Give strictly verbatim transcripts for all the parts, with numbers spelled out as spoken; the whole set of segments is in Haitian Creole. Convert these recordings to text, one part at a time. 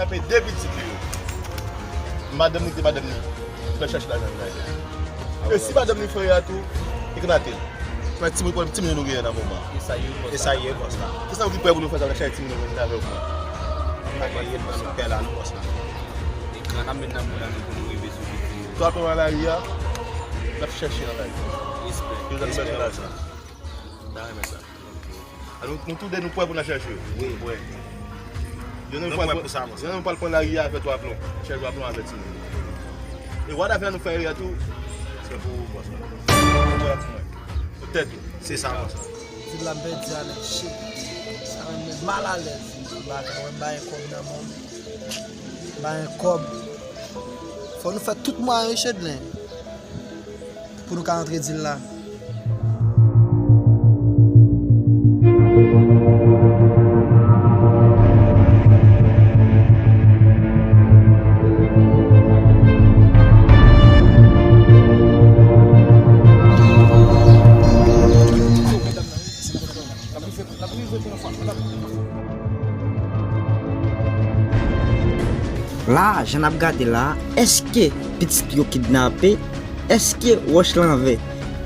Apre de pitit li yo. Madanm li, ki te madanm li, fè chèche lajan li la. E si madanm li frè a tou, li konn ate l. Fè timoun, timoun nou genyen nan moman. E sa ye, bòs la. Kisa nou ki prè pou nou fè sa, nan chèche timoun nou genyen avè w? Pa genyen, bòs la. Pè la, non, bòs la. E gran ap met nan bouda nou pou nou rive sou piti. Twa pè nan lari a, n ap chèche nan lari. Respè. Yo, n ap chèche lajan. M ta renmen sa. A, nou, nou tou de nou prè pou n al chèche yo. Wi. Prè. Yo, nou prè pou sa, yo, nou pral pran lari a avè twa plon. Chèche twa plon avè timoun. E wada fè nou fè erè tou. Se pou ou, bòs la. Pou mwen. Pou tèt ou. Se sa, bòs la. Di la m pèdi a nèt, shit. Sa rann mwen malalèz. M pa ka wè m pa gen kòb nan men m. M pa gen kòb. Fò nou fè tout mwayen, Chedlen, pou nou ka antre dil la. La, jan n ap gade la, èske pitit yo kidnape? Èske Wòch Lanvè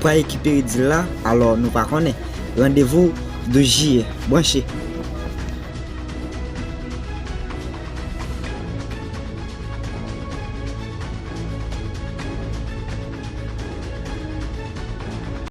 pral rekipere dil la? Alò, nou pa konnen. Randevou douz jiyè. Branche.